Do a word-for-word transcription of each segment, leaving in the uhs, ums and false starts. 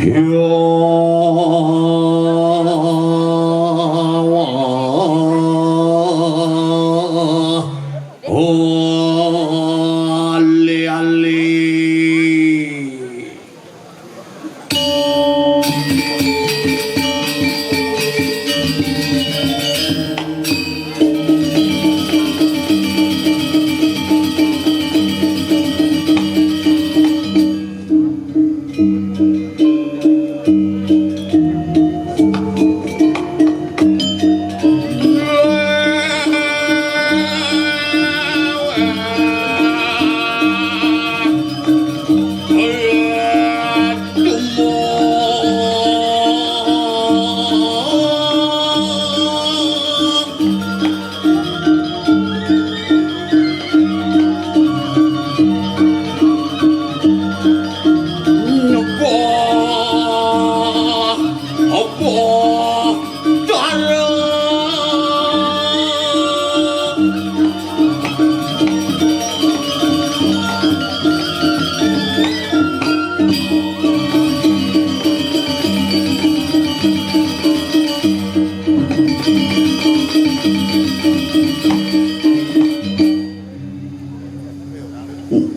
Ya Allah. Oh, ali, ali.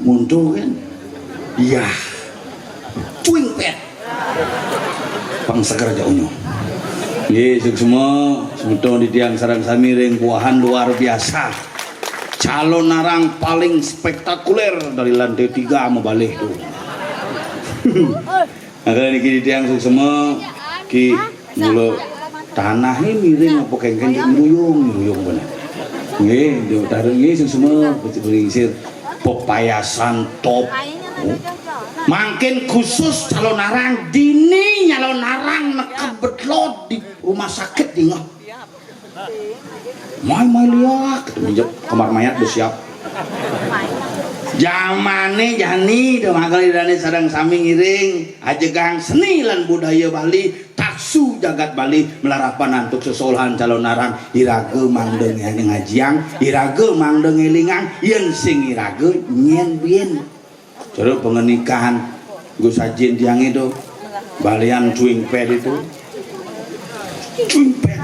Muncul kan? Iya. Cuing pet. Pang seger aja unyu. Nggih, suksma semeton titiang sareng sami ring kuahan luar biasa. Calonarang paling spektakuler dari lantai tiga mabalih tuh. Nah, kalau niki titiang suksma, ki mula tanah ini miring apa kengkeng, cek ngruyung, ngruyung bener. Nggih, nggih, taruh nggih, suksma, betul-betul ngisir pepayasan top. Oh. Mangkin khusus calonarang, dini nyalonarang neked betlod di rumah sakit dingeh. Mai, mai liak, gitu, mijep kamar mayat udah siap. Jamane jani to, mangkal idane sareng sami ngiring ajegang seni lan budaya Bali, taksu jagat Bali, melarapan antuk sesolahan calonarang, iraga mangda ngajiang, iraga mangda ngelingang, yen sing iraga nyen biyen. Cara pengenikan, nggo sajin tiang itu, balian cuing pet itu. Cuing pet.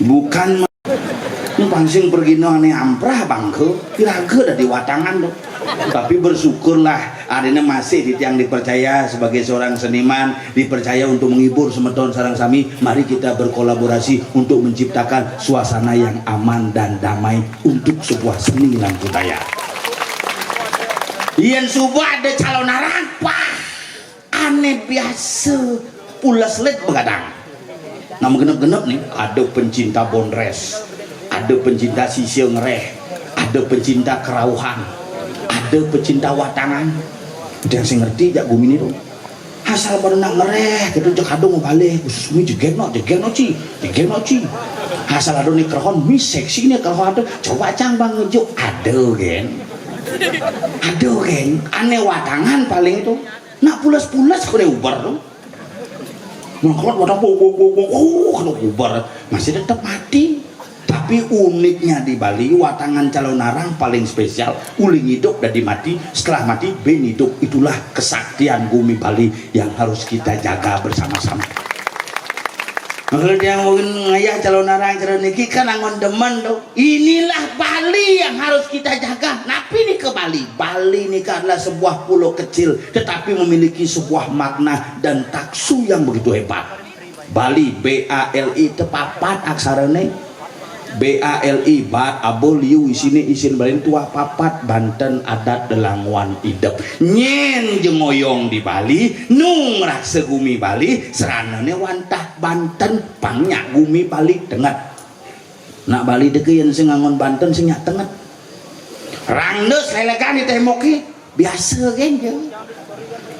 Bukan ma-, ini pancing pergino ane amprah bangke, kira-kira dadi watangan tuh. Tapi bersyukurlah, adanya masih di tiang dipercaya sebagai seorang seniman, dipercaya untuk menghibur semeton sareng sami. Mari kita berkolaborasi untuk menciptakan suasana yang aman dan damai untuk sebuah seni lan budaya. Yen suba ada calonarang, wah, ane biasa pules lit begadang. Nama genep-genep nih, ada pencinta bondres, ada pencinta sisia ngereh, ada pencinta kerauhan, ada pencinta watangan. Ada yang saya ngerti jak gumi ini tuh. Asal pada nak ngereh, gitu, cek kadung balik, khusus mi jegek no, jegek no ci, jegek no ci. Asal ada nih kerhon, mi seksi nih kerhon ada, coba cang bang ngejuk, ada gen. Ada gen, ane watangan paling itu. Nak pules-pules kene ubar tuh. Mengkot watang bok, bok, bok, bok, oh, kena ubar. Masih tetap mati. Tapi uniknya di Bali, watangan calonarang paling spesial, uling hidup dan mati, setelah mati, ben hidup. Itulah kesaktian gumi Bali yang harus kita jaga bersama-sama. Makanya dia mungkin ngayah calonarang, calon niki kan angon demen tuh. Inilah Bali yang harus kita jaga. Napi nika Bali? Bali nika adalah sebuah pulau kecil, tetapi memiliki sebuah makna dan taksu yang begitu hebat. Bali, B A L I, tepapat aksarane. B A L I, bat, abul, liu, isine, isin Bali, tua papat, Banten, adat, lelangwan, idep. Nyen jengoyong di Bali, nung raksa gumi Bali, seranane wantah Banten, pang nyak gumi Bali tenget. Nak Bali deke yen sing ngangon Banten sing nyak tenget. Rangdes lelegan di temboke, biasa gen je.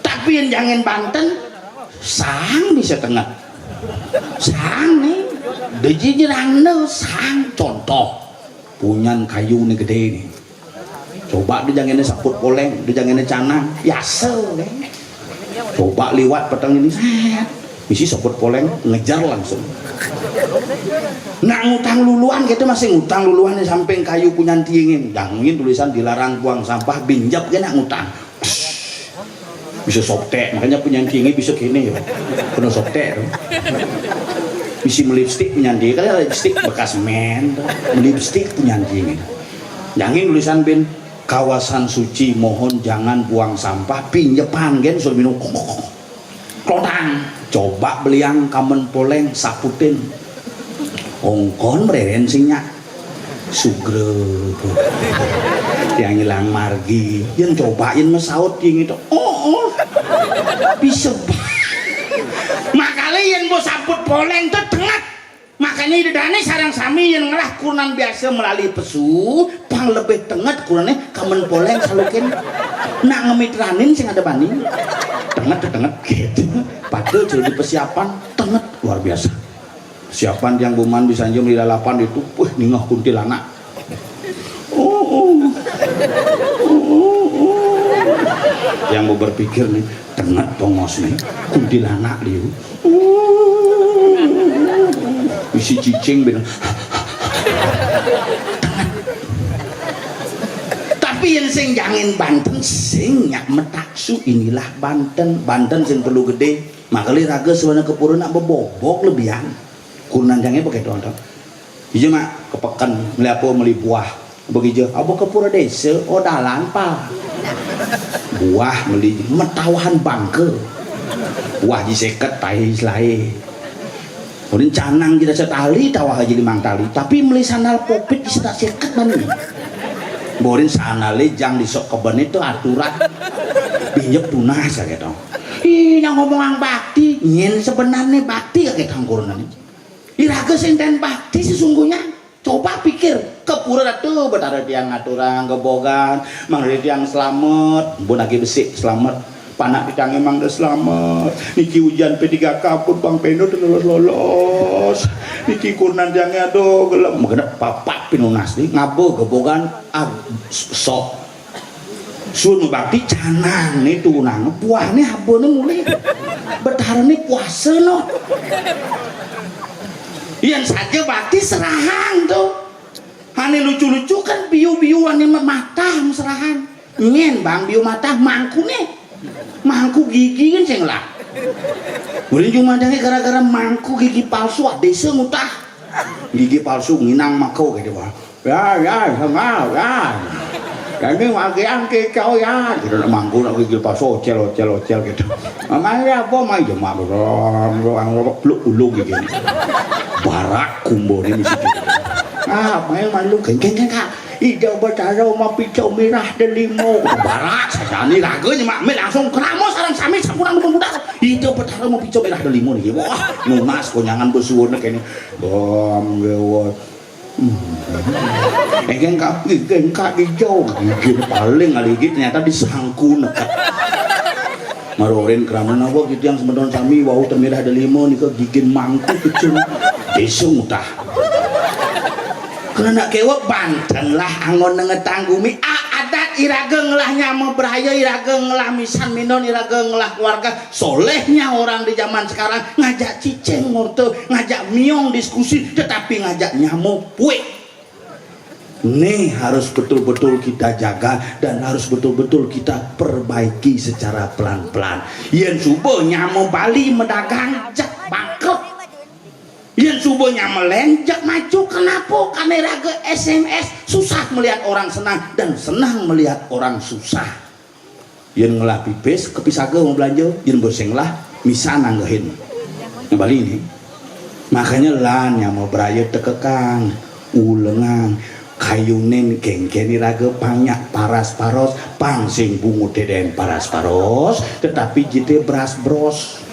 Tapi yen jangan Banten, sang bisa tenget. Sang nih, deji je rangdes, sang contoh. Punyan kayu nih gede nih. Coba dia jangan saput poleng, dia jangan canang, biasa gen. Coba liwat peteng ini, set. Misi saput poleng, ngejar langsung. Nak ngutang luluan, kita masih ngutang luluan di samping kayu punyan tiingin. Jangan tulisan dilarang buang sampah, binjap ke nak ngutang. Bisa soptek, makanya punyan ciné bisa kéné ya. Kena soptek tuh. Bisa melipstik punyan ciné, kan lipstik bekas men, melipstik punyan ciné. Nyangin tulisan bin, "Kawasan suci, mohon jangan buang sampah." Pinjepan gén suruh minum. Klotang. Coba beliang kamen poléng, saputin. Ongkon mrérén sing nyak. Sugra. Yang ilang margi. Yén coba yén mesaut yén itu. Oh, oh. Bisa. Makanya yén mbok saput poléng tuh tenget. Makanya ida dané sareng sami yén ngelah kurenan biasa melali pesu, pang lebih tenget kurenané kamen poléng salukin. Nak ngemitranin sing ada banding. Tenget, tenget gitu. Padahal jadi persiapan tenget luar biasa. Siapan yang buman bisa nyium di lalapan itu, wih, ningeh kuntilanak. Oh, oh. Oh, oh, oh. Yang mau berpikir nih, tenget tongos nih, kuntilanak liu. Isi cicing bener. Tapi yang sing jangin Banten sing nyak metaksu, inilah Banten. Banten sing perlu gedé. Makanya raga sebenarnya kepura nak bebobok lebihan. Kurenan jangé pakai tonton. Iya mak, kepeken, meli apa, meli buah. Begitu, apa kepura désa, oh dalan pa. Buah meli, metawahan bangke. Buah ji seket, tahi selaé. Kemudian canang kita setali, tawah aja limang tali. Tapi meli sandal popit ji setak seket mana. Borin sandalé jang disok keben itu aturan. Pinjek tunas ya gitu. Ih, yang ngomong bakti, nyen sebenarnya bakti ya gitu kurenan. Iraga sing ten bakti sesungguhnya. Coba pikir, kepura ratu betara tiang ngaturang gebogan, mangda tiang selamet, mbun agi besik selamet. Panak tiangé mangda selamet. Niki ujian P tiga K pun Bang Pendo teu lolos-lolos. Niki kurenan tiangé aduh gelem. Magenep papak pinunas nih, ngaba gebogan, ah, sok. Sun bakti canang nih tunang, buahné habané mulih. Betarané puasa no. Yén saja bakti serahan tuh. Ané lucu-lucu kan biu-biu ané matah serahan. Nyén bang biu matah mangkuné. Mangku gigi kan sing lah. Ulin cuma gara-gara mangku gigi palsu, ah, désa ngutah. Gigi palsu nginang mako gitu, Bang. Ya, ya, sama, ya. Jadi magian kita ya, gitu nak mangku nak gigi palsu, ocel, ocel, ocel gitu. Namanya apa, Mai? Ya, mak, belum, belum, belum, belum, gitu. Barak kumbo ni mesti gitu. Ah, main malu, geng, geng, geng, Kak. Ida Betara mau picau mirah delimo. Barak saja ni raga ni, mak, main langsung keramo sarang sami sampurang muda. Ida Betara mau picau mirah delimo ni. Wah, nunas konyangan besuwun kene. Bom, lewat. Hmm. Engkén Kak, engkén Kak Ijo, gigin paling kali iki ternyata disangku neket. Marorin krama napa gitu yang semeton sami wau temirah delima nika gigin mangku kecung. Désa ngutah. Kena nak kewek Banten lah anggon nengetang gumi. Ah, adat iraga ngelah nyama beraya, iraga ngelah misan minon, iraga ngelah keluarga. Solehnya orang di zaman sekarang ngajak cicing ngorte, ngajak miong diskusi, tetapi ngajak nyamuk puik. Ini harus betul-betul kita jaga dan harus betul-betul kita perbaiki secara pelan-pelan. Yen suba nyama Bali medagang jak bangkrut. Yen suba nyama lén jak maju. Kenapa? Karena raga S M S susah melihat orang senang dan senang melihat orang susah. Yen ngelah pipis, kepisaga mau belanja, yen bersing lah, misan nanggehin. Nah, Bali ini. Makanya lan nyama beraya tekekang, ulengang, kayunin kengkeni raga panyak paras paros, pang sing bungut deden paras paros, tetapi jite beras bros.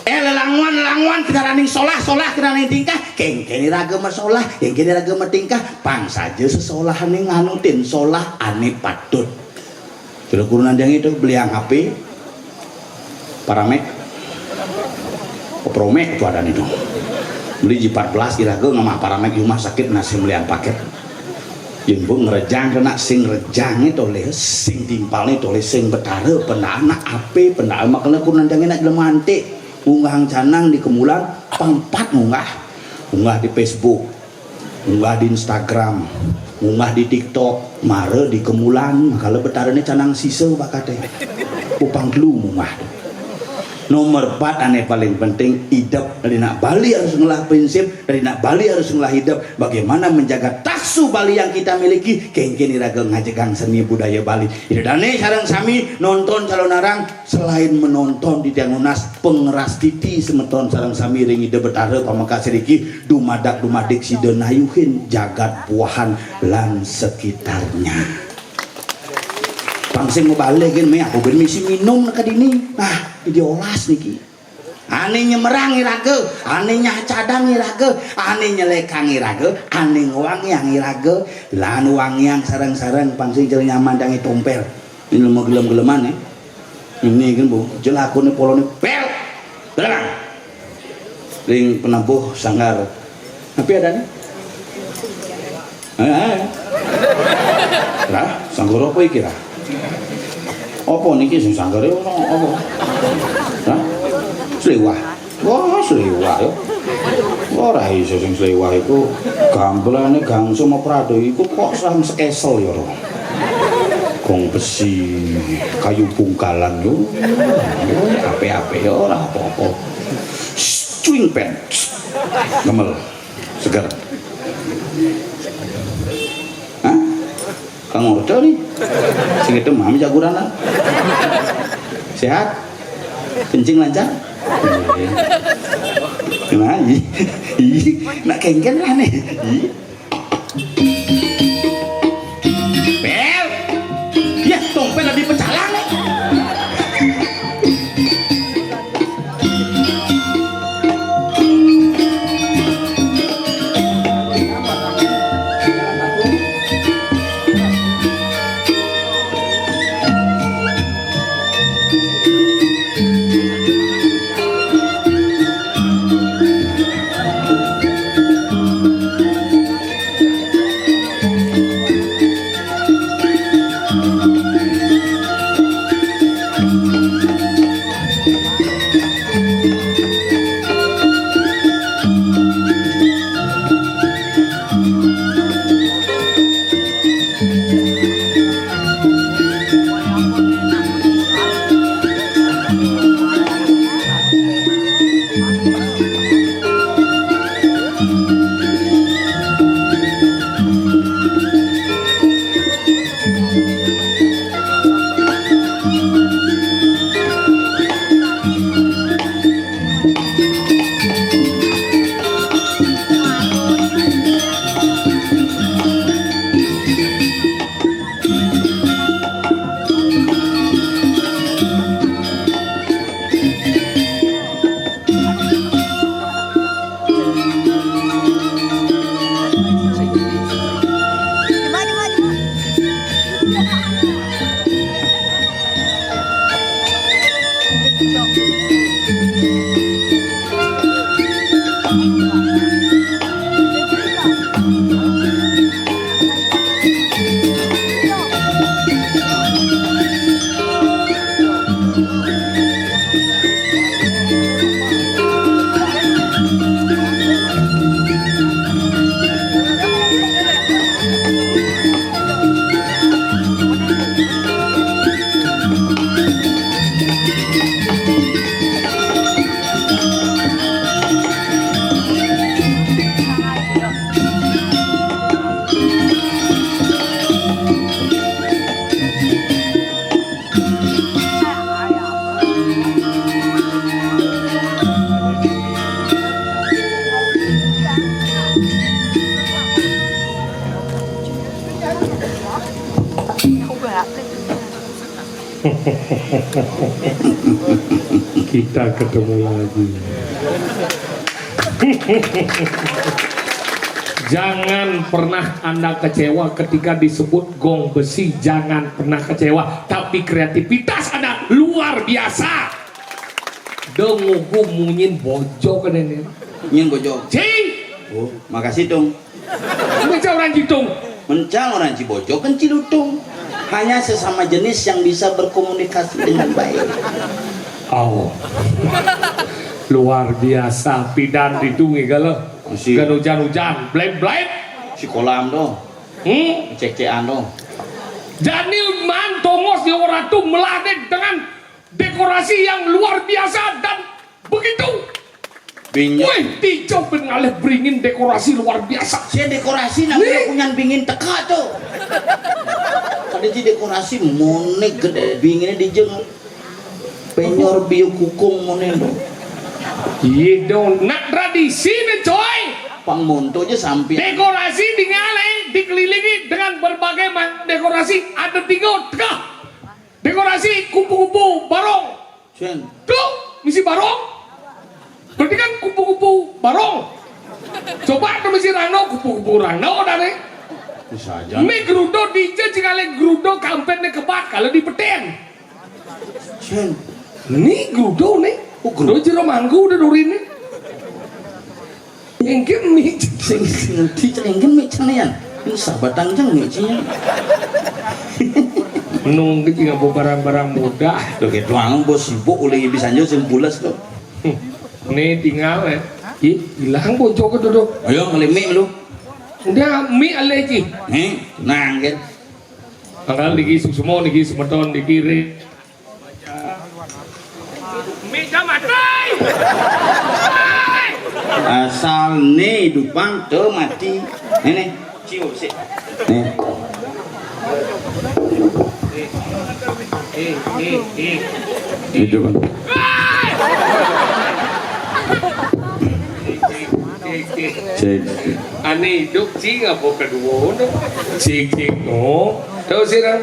Eh, lelangwan, lelangwan, kenaraning solah, solah, kenaraning tingkah, kengkeni raga masolah, kengkeni raga matingkah, pang saja sesolahaning nganutin solah ane patut. Kira kurunan jang itu beliang H P, Paramek, Promek itu ada nih dong. Beli ji empat belas iraga ngamah Paramek di rumah sakit nasi melian paket. Yen bu ngerejang kena sing rejang itu oleh sing timpal itu oleh sing betara pendana ape pendana makanya kurunan jang nak jelema antik unggahang canang di kemulan pangpat ngunggah unggah di Facebook. Munggah di Instagram, munggah di TikTok, mara di kemulan, kala betarané canang sisa bakaté. Upang telu munggah. Nomor empat, ané paling penting, idep. Dari nak Bali harus ngelah prinsip, dari nak Bali harus ngelah idep. Bagaimana menjaga taksu Bali yang kita miliki? Kéngkén iraga ngajegang seni budaya Bali. Ida dané sareng sami nonton Calonarang, selain menonton titiang nunas pangrastiti semeton sareng sami ring Ida Betara pamekas riki, dumadak dumadik sida nayuhin jagat Buahan lan sekitarnya. Pang sing mabalikin, mé aku ben misi minum neka dini. Nah, diolas niki. Ané nyemerang iraga, ané nyacadang iraga, ané nyelekang iraga, ané ngwangiang iraga, lan wangiang sareng-sareng pang sing jero nyaman dangi tompél. Ini lema gelem-geleman, ya. Ini kan, Bu, jelakuné poloné pel. Telengang. Ring penabuh sanggar. Tapi ada nih. Eh, eh. Lah, sanggar apa iki, lah? Apa niki sing sanggare ono apa? Hah? Sliwah. Wah, sliwah ya. Ora iso sing sliwah iku. Gambrane Gang Sumaprado iku kok sang sekesel ya, Ro. Gong besi, kayu bungkalan yo. Yo, apik-apik ya, ora apa-apa. Swing pen. Gemel. Seger. Hah? Kang Ordo nih. Sing itu mami jaguran lah. Sehat? Kencing lancar? Iya. Nah, iya. Iya. Nak kengken lah nih. Iya. Bel. Ya, tompel lebih pecalang nih. Kita ketemu lagi. Jangan pernah Anda kecewa ketika disebut gong besi. Jangan pernah kecewa. Tapi kreativitas Anda luar biasa. Dong ngugu munyin bojog ada ini. Nyin bojog. Ci! Oh, makasih dong. Menca orang Citung. Menca orang Cibojo kan Cilutung. Hanya sesama jenis yang bisa berkomunikasi dengan baik. Oh. Luar biasa, pidan itu nggih. Masih. Kan hujan-hujan, blem-blem. Sikolam to. Hmm? Cék-cékan to. Jani maan tongos Déwa Ratu melahné dengan dekorasi yang luar biasa dan begitu. Bingung. Wih, tijo ben ngalih bringin dekorasi luar biasa. Sing dekorasi nang punyan bingin teka to. Kadén sing dekorasi moné gedé binginé dijeng. Penyor biu kukung moné to. Iya dong, nak tradisi né, coy. Pang monto aja sampai. Dekorasi dingalih, dikelilingi dengan berbagai macam dekorasi. Ada tiga, teka. Dekorasi kupu-kupu barong. Sing. Tuh, misi barong. Berarti kan kupu-kupu barong. Coba tuh misi rano, kupu-kupu rano dah nih. Bisa aja. Mé grudo dija jingale grudo kampéné kebak kalau dipetén. Sing. Ni grudo nih. Oh, grudo. Grudo jero mangku udah duriné. Engké mi sing ngerti cék engké mi cénian. Ini sabatang céng mi cénian. Nunggu juga bawa barang-barang mudah. Lho, gitu ang bos sibuk oleh bisa aja sing pules to. Nih tinggal ya. Ih, hilang bocok itu tuh. Ayo ngelimik lu. Udah mi alé ci. Nih, nang kan. Angkal niki suksma niki semeton niki ri. Meja mati. Asal né dupang to mati. Né, né. Cium sih. Né. Eh, eh, eh. Hidup. Cék. Ané hidup cing apa kedua no? Cing cing no. Tahu sih kan?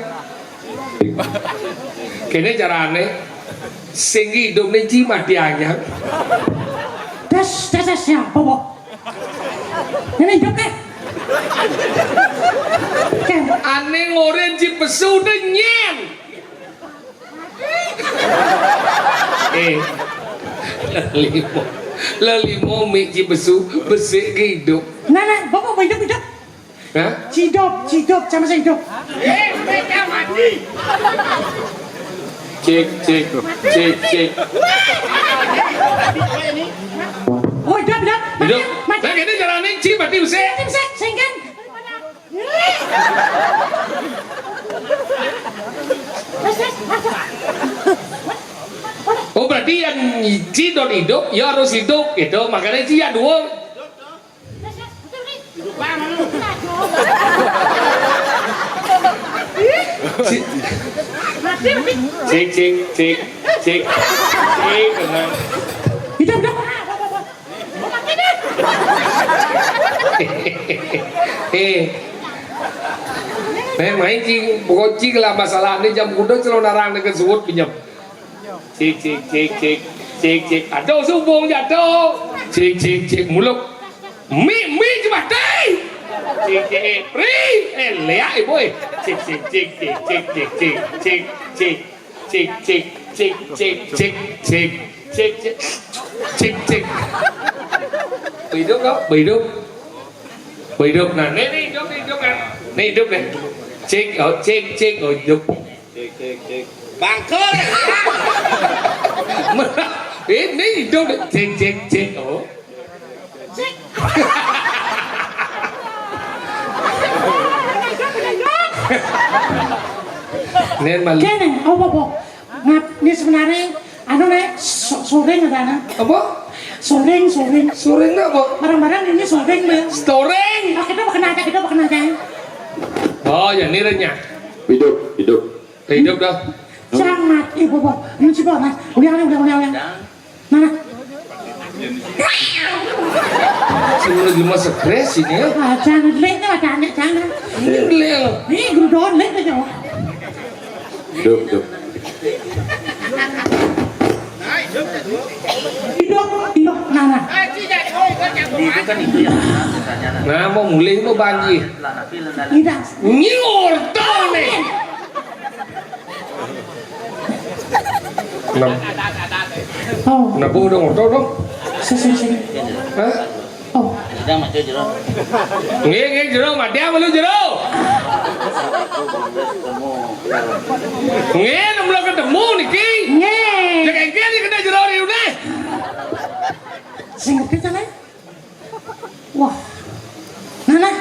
Kéné carané sing hidup né ci mati anyar. Tes, tes, tes, siapa, Bo? Ini hidup, eh? Ken. Ané ngoren ci pesu dé nyén. Eh. Lelimo. Lelimo mi ci pesu, besik ke hidup. Nah, nah, Bapak hidup, hidup. Hah? Cidop, cidop, sama saya hidup. Eh, mereka mati. Cék, cék, cék, cék. Oh, hidup, hidup. Mati, hidup. Mati. Nah, kita jalanin, Ci, mati, usik. Mati, usik, sengkan. Oh, berarti yang Ci don hidup, ya harus hidup, gitu. Makanya Ci ya dua. Si- Cék, cék, cék, cék, cék, tenang. Hidup, hidup. Eh, main-main cing, pokok cing lah masalah ni jam kuda celonarang dengan suwut pinjam. Cék, cék, cék, cék. Cék, cék. Aduh, subung jatuh. Cék, cék, cék. Muluk. Mi, mi, cuma dai. Cék, cék. Pri. Eh, lihat, ibu, eh. Cék, cék, cék, cék, cék, cék, cék, cék, cék. Cék, cék, cék, cék, cék, cék. Cék, cék. Cék, cék. Hidup, kok? Hidup. Hidup. Nah, ini, ini hidup, ini hidup, kan? Ini hidup, nih. Cék, oh, cék, cék, oh, hidup. Cék, cék, cék. Bangkrut. Ini hidup, nih. Cék, cék, cék, oh. Cék. Nen malu. Kéné, apa, apa? Ngap, ini sebenarnya, anu, né, so-, soring ada, nah. Apa? Soring, soring. Soring apa? Barang-barang ini soring, né. Storing. Pakai apa, pakai nada, kita pakai nada. Oh, ya, ini renyah. Hidup, hidup. Hidup dah. Jangan, ibu, bu. Ini coba, mas. Ulang, ulang, ulang, ulang. Mana? Sing lagi masa stres ini ya. Ah, jangan, lek, ada anak, jangan. Ini lek. Ini gerudon, lek, aja. Hidup, hidup. Hidup, hidup, nah, nah. Nah, mau mulih mau banjir. Tidak. Nyiur, tau nih. Kenapa? Oh. Kenapa udah ngotot dong? Sini, sini, sini. Hah? Oh. Nggih, nggih, jero, mati apa lu, jero? Nggih, nem belum ketemu niki. Nggih. Cek engke iki kena jero riune. Sing ngerti ta, Mas? Wah. Nah, nah.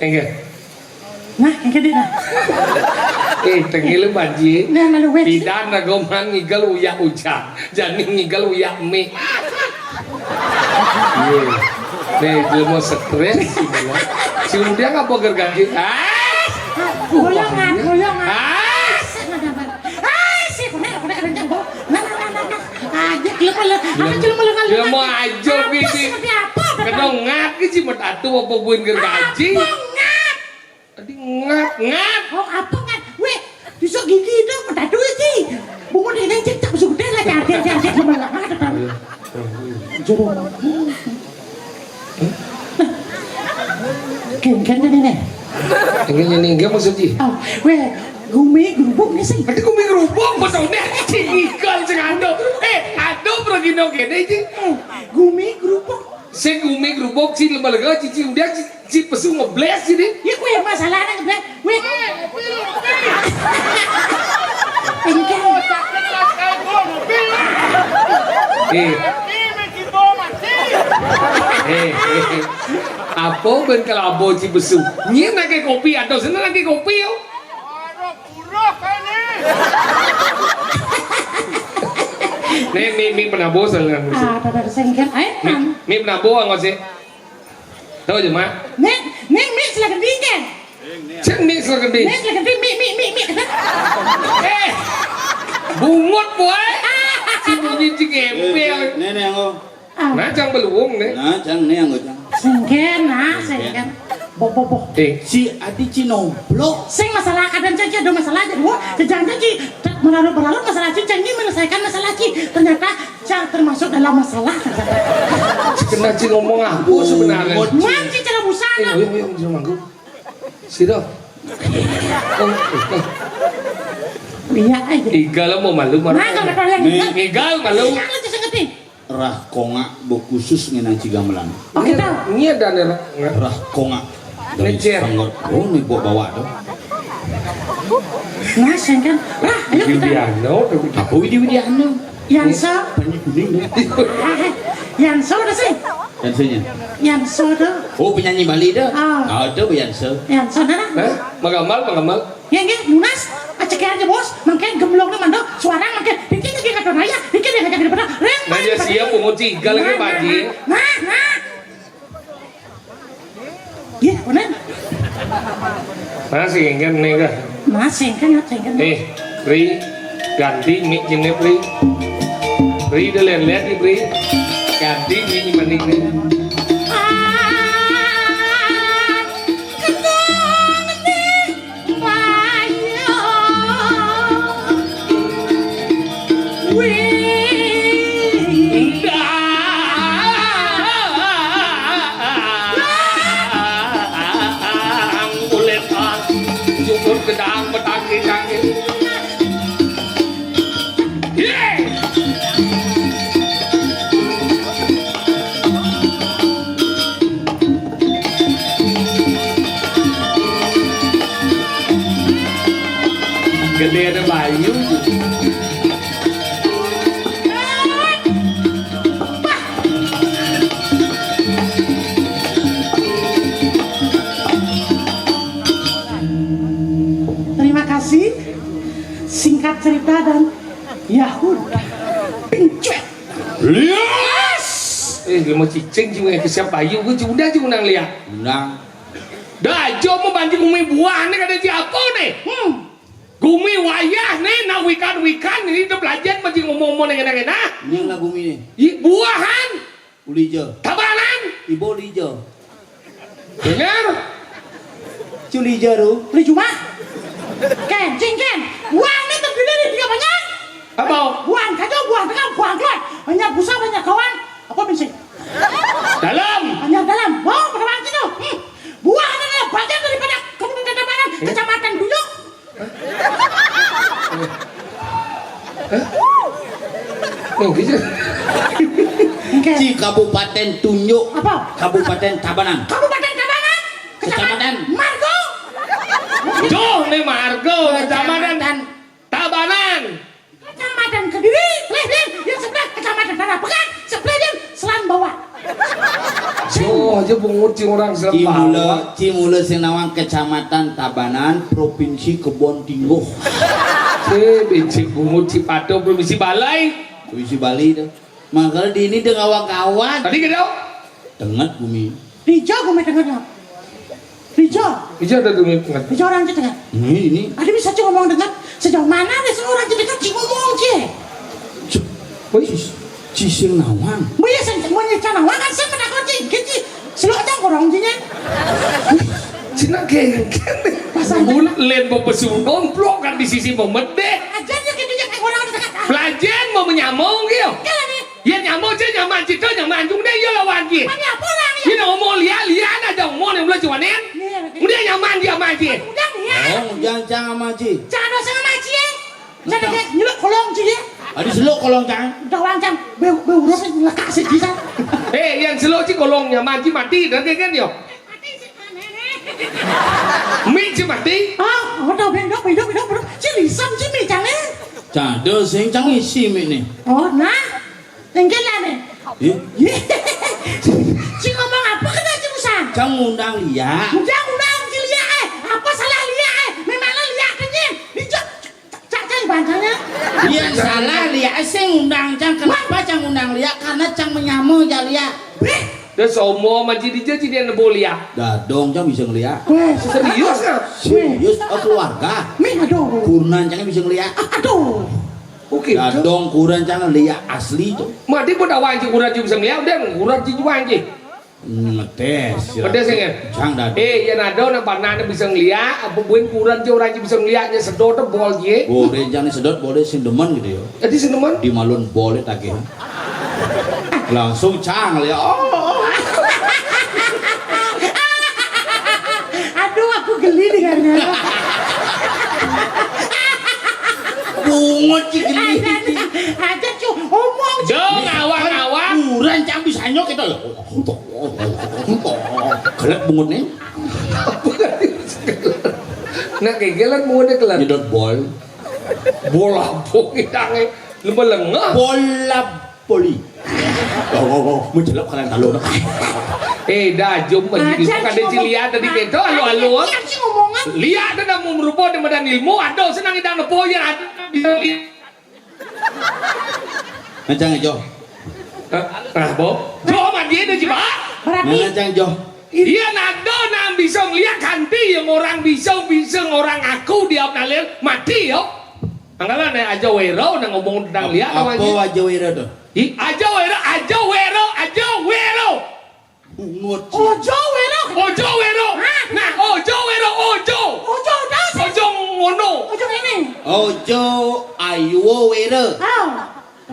Nggih. Nah, yang gede nah. Eh, tengil lu banji. Nah, lalu wes. Pidan ragoman ngigel uyak ujan. Jani ngigel uyak mie. Iya. Nih, dia mau stres sih, ya. Si Udiang apa gergaji? Ah! Goyongan, goyongan. Ah! Ah, sih, kena, kena, kena, kena. Nah, nah, nah, nah, nah. Aja, lu malah, apa sih lu malah ngalir? Dia mau aja, apa sih, seperti apa? Kena ngat ke sih, mat atu apa buin gergaji? Apa ngat? Tadi ngat, ngat. Oh, apa ngat? Weh, tusuk gigi itu, mat atu sih. Bungut dengan cek tak sudah lah, jangan, jangan, jangan, lu malah ngat, apa? Jero. Kengken jadi nih. Kengken jadi enggak maksudnya? Oh, weh, gumi gerubuk nih sih. Ada gumi gerubuk, betul nih. Cik Ikal, cik Ando. Eh, Ando pergi no kene, cik. Eh, gumi gerubuk. Sing gumi gerubuk, si lemah lega, cici udah, ci, ci pesu ngebles sini. Ya, kue masalah ngebles. Wih. Engke. Eh. Eh, eh. Apa ben kalabo ci besu? Nyi nake kopi atau sana nake kopi yo? Nih, mi, mi penabo salah. Ah, pada sengker. Ayo, mi, mi penabo anggo sih. Tahu aja, Mak. Nek, nek, nek, silakan dingin. Cek nek, silakan dingin. Nek, silakan dingin, mi, mi, mi, mi. Eh, bungut, boy. Si bunyi cik gempel. Nek, nek, anggo. Ah. Nah, cang beluung, nek. Nah, cang nek, anggo, cang. Sengken, nah, sengken. Boh, boh, boh. Eh. Si Adi Cinoblok. Sing masalah kadang cang ada masalah aja, wah, jangan ci, melarut-melarut masalah ci, cang ini menyelesaikan masalah ci. Ternyata cang termasuk dalam masalah, ternyata. Kena ci ngomong apa sebenarnya? Manci cara busana. Eh, ayo, ayo, ayo, manggung. Sira. Oh, oh. Iya aja. Igal mau malu, malu. Nah, kalau kalian igal. Igal malu. Iya, lu tuh sengetin. Rah kongak bo khusus ngenang ci gamelan. Oh, kita. Ini ada nih, Rah. Rah kongak. Dari Ngejer. Sangot. Oh, nih bawa bawa tuh. Nah, sengkan. Rah, ayo kita. Widiano, Apa Widi Widiano? Yansa. Panji kuning deh. Yansa udah sih. Yansanya. Yansa tuh. Oh, penyanyi Bali dah. Ah. Ah, itu Yansa. Yansa, nah, nah. Hah? Magamal, magamal. Ya, ya, lunas. Acek aja, Bos. Mangke gemblongnya mandok, suara mangke. Dikit lagi kata naya, dikit lagi kata pada. Reng, nah, ya, siap, pungut tiga lagi, Pak Haji. Nah, nah. Iya, bener. Masih kan nih kah? Masih kan, masih kan. Eh, Ri, ganti mic jenis, Ri. Ri, udah lihat-lihat nih, Ri. Ganti mic maning, Ri. Ah, kentang nih. Gede ada bayu. Terima kasih. Singkat cerita dan ya udah. Pincuet. Yes. Eh, dia mau cicing juga ke siapa? Ayo, gue udah juga nang lihat. Nang. Dah, aja mau banting gumi buah nih, kada siapa nih? Hmm. Gumi wayah nih, nak wikan-wikan ini udah belajar masih ngomong-ngomong enak-enak. Ini lah gumi nih. Ih, buahan. Ulija. Tabanan. Ibu Ulija. Benar. Culija tu. Beli cuma. Ken, cing, Ken. Buahan ni terdiri dari tiga banyak. Apa? Buahan kacau, buahan tengah, buahan keluar. Banyak busa, banyak kawan. Apa mesti? Dalam. Banyak dalam. Mau pada bangkit tu. Hmm. Buahan adalah bagian daripada Kabupaten Tabanan, Kecamatan Duyung. Hah? Oh, gitu. Oke. Ci Kabupaten Tunjuk. Apa? Kabupaten Tabanan. Kabupaten Tabanan. Kecamatan Margo. Tuh, nih Margo, Kecamatan Tabanan. Kecamatan Kediri, leh, leh, yang sebelah Kecamatan Tanah Pekat, sebelah dia Selan Bawah. Oh, aja bungut sing orang Cimula, Cimula sing nawang Kecamatan Tabanan, Provinsi Kebon Tingguh. Cih, bincik bungut Cipato, Provinsi Balai. Provinsi Bali tuh. Makanya di ini udah ngawang-ngawang. Tadi gitu. Tenget bumi. Dija gumi tenget, Mak. Dija. Dija ada gumi tenget. Dija orang Citenget. Ini, ini. Ada bisa cuma ngomong tenget. Sejauh mana ada seorang Citenget sing ngomong, Ci? Wih, ci sing nawang. Wih, sing mau nyicah nawang kan saya pernah kunci. Gitu. Selok aja kurang jinya. Cina genggen. Pasal Bun, len mau pesu domplok kan di sisi memedeh. Aja dia gitu ya, kayak orang Citenget. Belajar mau menyambung gitu. Kan nih. Yén nyamuk cé nyaman cita nyaman jung dé ya lawan cé. Mani apa orang ya? Yén ngomong liak-liak aja ngomong yang belah cuanen. Iya, betul. Udah nyaman dia aman cé. Udah ya. Oh, udah cang aman cé. Cang ada sama cé. Cang ada nyeluk kolong cé ya. Ada seluk kolong cang. Udah wancang. Be be urus lekas sih bisa. Eh, yang seluk cé kolong nyaman cé mati dah kan yo. Mik cé mati. Ah, udah bendok bendok bendok bendok. Cé lisam cé mik cang eh. Cang ada sing cang isi mik nih. Oh, nah. Tenggelan eh. Ih, Yé. Ci ngomong apa kena ci usah? Cang ngundang liak. Udah ngundang ci liak eh. Apa salah liak eh? Memangnya liak kenyang. Dicak cak cak bantangnya. Iya salah liak sing ngundang cang. Kenapa cang ngundang liak? Karena cang menyamuk ya liak. Beh. Dia somo sama ci dija ci dia nebo liak. Dadong cang bisa ngeliak. Weh, serius ya? Serius, oh, keluarga. Mih aduh. Kurenan cang bisa ngeliak. Aduh. Oke. Dadong kurenan cang liak asli tuh. Mati pun dah wanci kurenan ci bisa ngeliak, udah kurenan ci wanci. Ngetes. Pedes ya? Cang dadong. Eh, ya nado nang panah bisa ngeliak, apa buin kurenan ci orang ci bisa ngeliaknya sedot bol ye. Boleh jangan sedot, boleh sing demen gitu ya. Jadi sing demen? Di malun boleh tagih. Langsung cang liak. Oh. Aduh, aku geli dengarnya. Bungut ci geli. Aja cu, omong cu. Dong, awang-awang. Kurenan cang bisa nyok kita. Gelek bungut nih. Nah, kayak gelek bungutnya kelak. Nyedot bol. Bola bong idangnya. Lu melengah. Bola voli. Oh, oh, oh, mencelok kalian talon. Eh, dah jom bagi Aja ada cuma cilian tadi beto, halo, halo. Aja sih ngomongan. Lihat ada mau merubah di medan ilmu, ada senang idang nepo yang ada di Nah, cang jo. Nah, bo. Jo mandi ada jiba. Berarti Nah, cang jo. Iya, nado nang bisa ngeliat kanti yang orang bisa, bisa orang aku di Abnalil mati yo. Anggalan nih aja wero nang ngomong tentang lihat Apa namanya. Aja wero tuh? Ih, aja wero, aja wero, aja wero. Bungut. Ojo wero. Ojo wero. Hah? Nah, ojo wero, ojo. Ojo das. Ojo ngono. Ojo ini. Ojo ayo wero. Oh.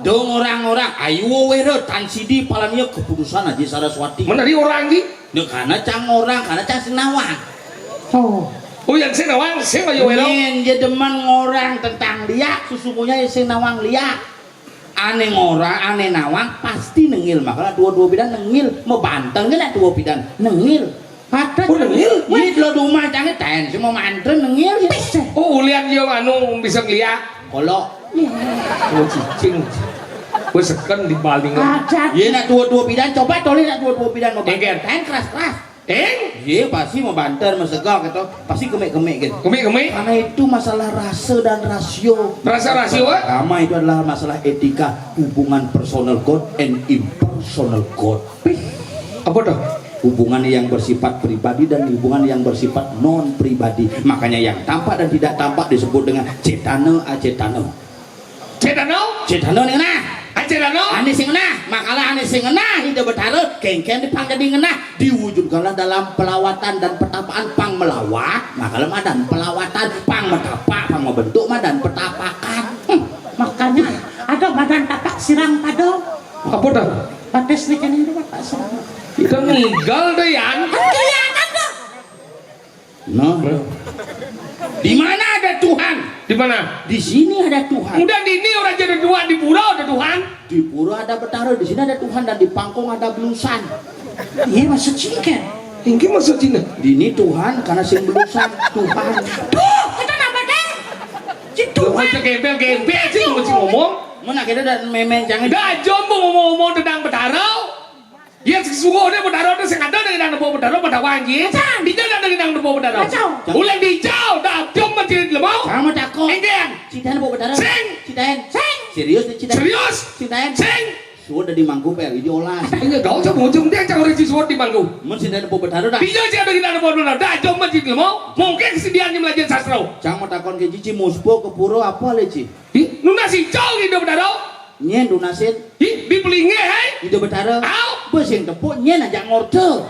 Dong orang-orang ayo wero tan sidi palania keputusan aja Saraswati. Menari orang di. Nek karena cang orang, karena cang sing nawang. Oh. Oh, yang sing nawang, sing ayo wero. Yen je demen ngorang tentang liak, sesungguhnya ya sing nawang liak. Ane ngorang, ane nawang, pasti nengil. Makanya dua-dua bidan nengil, mebanteng kena dua bidan nengil. Ada Oh, nengil? Iya, lo di rumah jangan ten, semua mantra nengil ya. Oh, ulian dia anu bisa ngeliat. Kalau Oh, cicing. Gue seken di baling. Ada. Iya, nak dua-dua bidan, coba toleh nak dua-dua bidan mau Engger. Ten keras-keras. Eh? Iya, pasti mau banter, mau segak gitu. Pasti kemek-kemek gitu. Kemek-kemek? Karena itu masalah rasa dan rasio. Rasa rasio, eh? Pertama itu adalah masalah etika hubungan personal God and impersonal God. Apa tuh? Hubungan yang bersifat pribadi dan hubungan yang bersifat non pribadi. Makanya yang tampak dan tidak tampak disebut dengan cetana acetana. Cetana? Cetana ning ngenah. Acetana? Ane sing ngenah, makalah ane sing ngenah, Ida Betara, kengken dipang jadi ngenah, diwujudkanlah dalam pelawatan dan petapaan pang melawat, makalah madan pelawatan, pang metapak, pang membentuk madan petapakan. Hmm, makanya ada madan tapak sirang pada. Apa dah? Batis nih kan ini Bapak sirang. Kita ngigal deh, Yan. Kan kelihatan dah. Nah. Di mana ada Tuhan? Di mana? Di sini ada Tuhan. Udah di ini orang jadi dua, di pura ada Tuhan. Di pura ada betara, di sini ada Tuhan, dan di pangkung ada belusan. Iya, maksud sih kan? Ini maksud sini. Di ini Tuhan, karena sing belusan Tuhan. Tuh, kita napa deh? Si Tuhan. Aja gembel-gembel sih, mesti ngomong. Mana kita dan memen jangan. Dah jombo ngomong-ngomong tentang betara. Yén sesungguhné Betara to sing ada nang nang Betara pada wangi. Macam. Dija ada nang nang Betara. Macam. Uleng dija, dah jom mesti lemo. Sama takon. Engken. Cita nang Betara. Sing. Cita. Sing. Serius nih cita. Serius. Cita. Sing. Suwun dadi mangku P L I diolah. Iya, gak usah bujung dia cang orang siswa di mangku. Mun sing nang Betara dah. Dija sing ada nang Betara. Dah jom mesti lemo. Mungkin kesediaan yang belajar sastra. Cang mau takon ke Cici muspo ke pura apa le Ci? Ih, nunas ijo Ida Betara. Nyén nunasin? Ih, di pelinggih, hai. Ida Betara. Au. Bes sing tepuk nyén aja ngorta.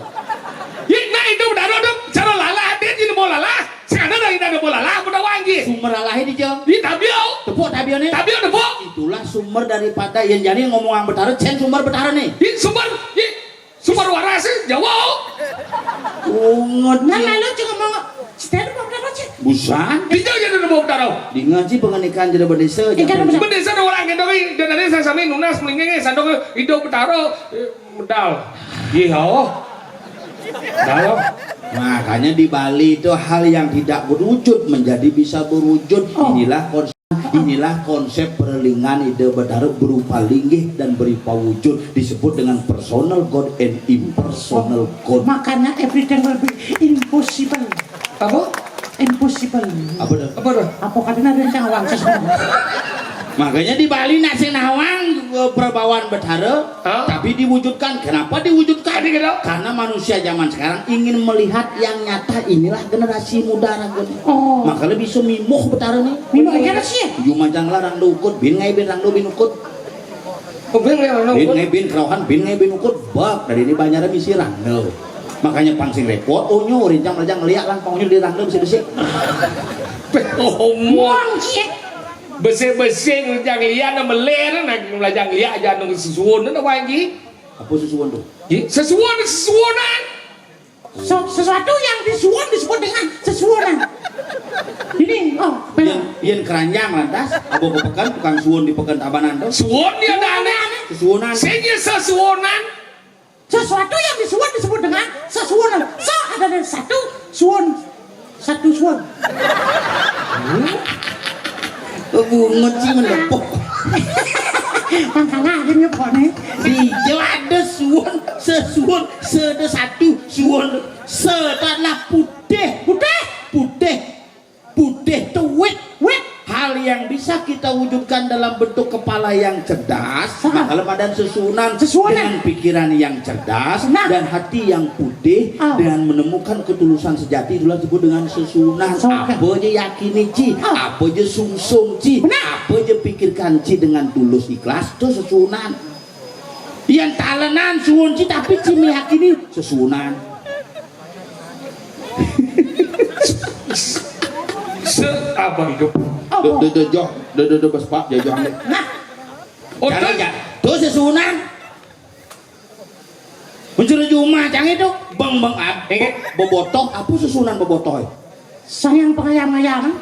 Ih, nah Ida Betara to cara lalah, dia jadi mau lalah. Sekarang dah Ida mau lalah, pada wangi. Sumber lalahé dija. Ih, tabio. Tepuk tabioné. Tabio tepuk. Itulah sumber daripada yang jadi ngomong Betara, cén sumber Betara nih. Ih, sumber. Ih, sumber waras sih, Jawa. Ungut. Nah, lalu cuma mau stand mau berapa sih? Busan. Dija jadi mau Betara. Dinga ci pengendikan jero bendesa. Iya, kan bener. Bendesa ada orang gendong, dan ada saya sami nunas melingkingnya sandong Ida Betara. Eh, medal. Iya, oh. Dalam. Makanya di Bali itu hal yang tidak berwujud menjadi bisa berwujud. Oh. Inilah konsep, inilah konsep perlingan Ida Betara berupa linggih dan berupa wujud, disebut dengan personal God and impersonal God. Makanya everything will be impossible. Apa? Impossible. Apa dah? Apa dah? Apa katanya ada yang cang wances? Makanya di Bali nak sing nawang, eh, perbawaan Betara, hah? Tapi diwujudkan. Kenapa diwujudkan? Tadi kata. Karena manusia zaman sekarang ingin melihat yang nyata. Inilah generasi muda raga. Oh. Makanya bisa mimuh Betara nih. Mimuh generasi ya? Cuma jangan larang dukut, bin ngai bin rang bin ukut. Oh, bin ngai rang bin ukut. Ngai bin kerauhan, bin ngai bin ukut. Bak, dari ini banyak misi rang. Makanya pang sing repot, oh nyo, rincang rincang ngeliat lang pang nyo di rang bisa besi. Omong. Besi-besi rincang liat, nah meler, nah belajar liat aja nang sesuun, nah wangi. Apa sesuun tu? Sesuun, sesuunan. Sesuatu yang disuun disebut dengan sesuunan. Ini, oh, yén, yén keranjang lantas, abo ke peken, tukang suun di peken Tabanan tu. Suun dia ada aneh. Sesuunan. Sing sesuunan. Sesuatu yang disuun disebut dengan sesuunan. So ada dari satu, suun, satu suun. Bungut sih menepuk. Makanya ada nyebutnya. Dija ada suun, sesuun, se ada satu, suun, se adalah putih. Putih. Putih. Putih tu wit. Wit. Hal yang bisa kita wujudkan dalam bentuk kepala yang cerdas, kalau madan sesuunan, sesuunan dengan pikiran yang cerdas, nah, dan hati yang putih, dengan menemukan ketulusan sejati, itulah disebut dengan sesuunan. Apa je yakini ci, apa je sungsung ci, apa je pikirkan ci dengan tulus ikhlas, tu sesuunan. Yang talenan suun ci, tapi ci meyakini sesuunan. Se apa hidup? Apa? Do do do joh, do do do bespak joh joh. Nah. Oh, jangan, tuh. Jangan. Tuh sesuunan. Mencuri jumah cang itu, beng beng ab. Ingat. Bebotoh, apa sesuunan bebotoh? Sayang pengayam-ayam.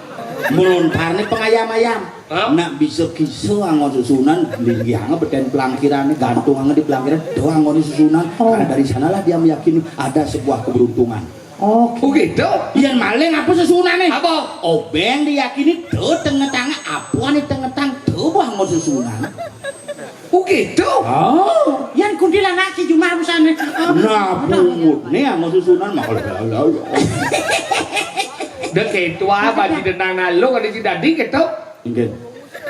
Melontar nih pengayam-ayam. Hah? Nak bisa kisa anggon sesuunan, linggih anggon beten pelangkiran nih, gantung anggon di pelangkiran, doh anggon sesuunan. Oh. Karena dari sanalah dia meyakini ada sebuah keberuntungan. Oke. Oh gitu. Yang maling apa sesuunan nih? Apa? Obeng diyakini tuh tengetang, apa nih tengetang tuh buah mau sesuunan. Oh gitu. Oh. Yang kuntilanak si Juma misalnya. Nah, bungut nih mau sesuunan mah kalau udah kayak itu apa di denang nalo ada si dadi gitu. Inggih.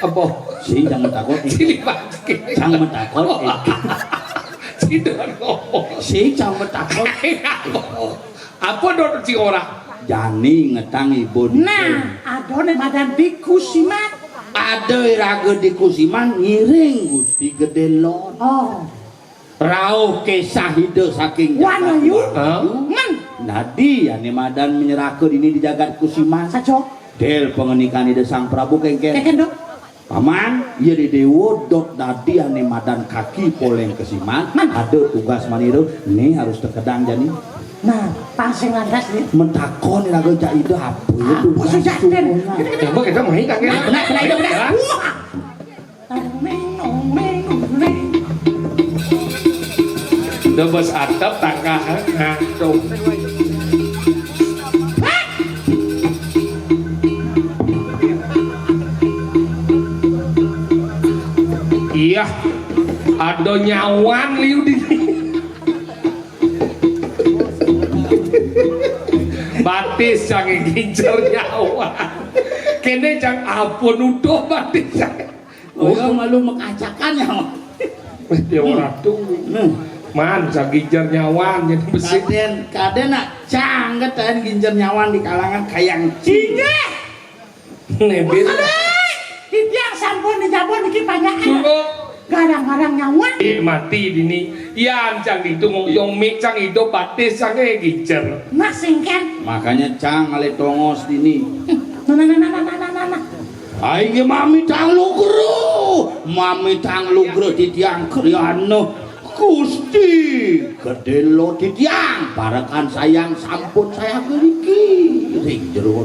Apa? Sing jangan takut. Sini Pak. Jangan takut. Sini ngomong. Sing jangan takut. Apa? Apa dot si ora? Jani ngetang ibu di. Nah, ada nih madan di Kusiman. Ada iraga di Kusiman ngiring Gusti Gede Lon. Oh. Rauh kesah ida saking Wanayu. Jagat Wanayu. Men. Dadi ane madan menyeraka dini di jagat Kusiman. Saja. Del pangandikan Ida Sang Prabu kengken. Kengken, Dok. Paman, iya di dewa dot dadi ane madan kaki poleng kesiman, ada tugas manira, ne harus tekedang jani. Nah, pas sing lantas nih. Mentakon iraga cak ida apa ya tugas sujaten. Coba kita main kaki. Nah, benar, benar, benar. Wah. Debes atep tangkah ngantuk. Iya, ada nyawan liu di. Batis cangé gincer nyawan. Kéné cang ampun utuh batis cangé. Oh, ya malu makacakan ya. Wis dia ratu. Nah. Man, cang gincer nyawan jadi besi. Kadén, kadén nak cang ketaén gincer nyawan di kalangan kayang cing. Inggih. Nebir. Aduh, titiang sampun dijabun niki panjang. Suruh. Garang-garang nyawa. Eh, mati dini. Yan cang ditu ngoyong mik cang idup batis cang eh gincer. Nah, singkan. Makanya cang alé tongos dini. Nah, nah, nah, nah, nah, nah, nah, nah. Aing ge mamitang lugra. Mamitang lugra titiang kriana. Gusti, gedé lo titiang, parekan sayang sampun saya geliki ring jero.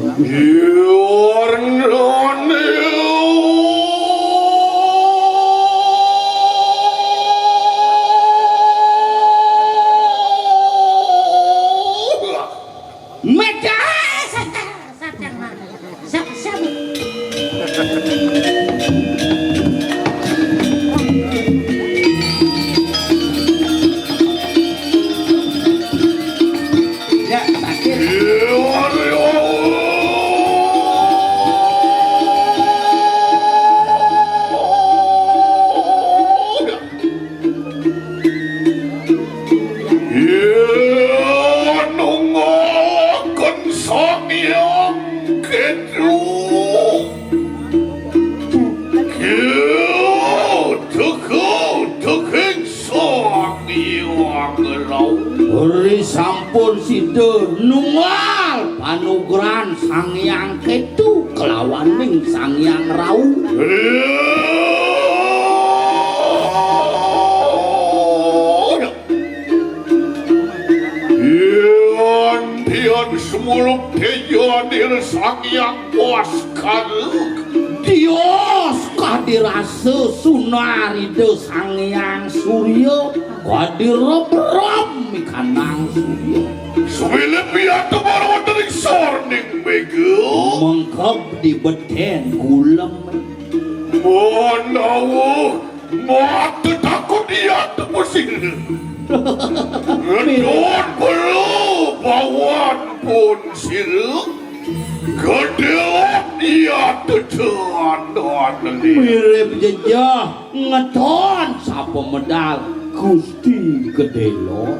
Mecah. Sat, sat, sat, yang mana? Sat, sat. Ya, sakit. Yen nungalaken Sang Hyang Ketu, Ketu, Ketu, Sang Hyang Rau. Ri sampun sida nunggal panugrahan Sang Hyang Ketu kelawaning Sang Hyang Rau. Yen tian sumuluk teja dir Sang Hyang Baskara. Tios kadirasa sunar Ida Sang Hyang Surya, kadirebrem ikanang surya. Suwilip piatu marwatering sorning mega. Mengkeb di beten gulem. Manawa mata takut iya temu sira. Ngedon bela bawan pun sira. Gedelan iya tetenan. Mirip jejeh ngeton sapa medal Gusti Gedelo.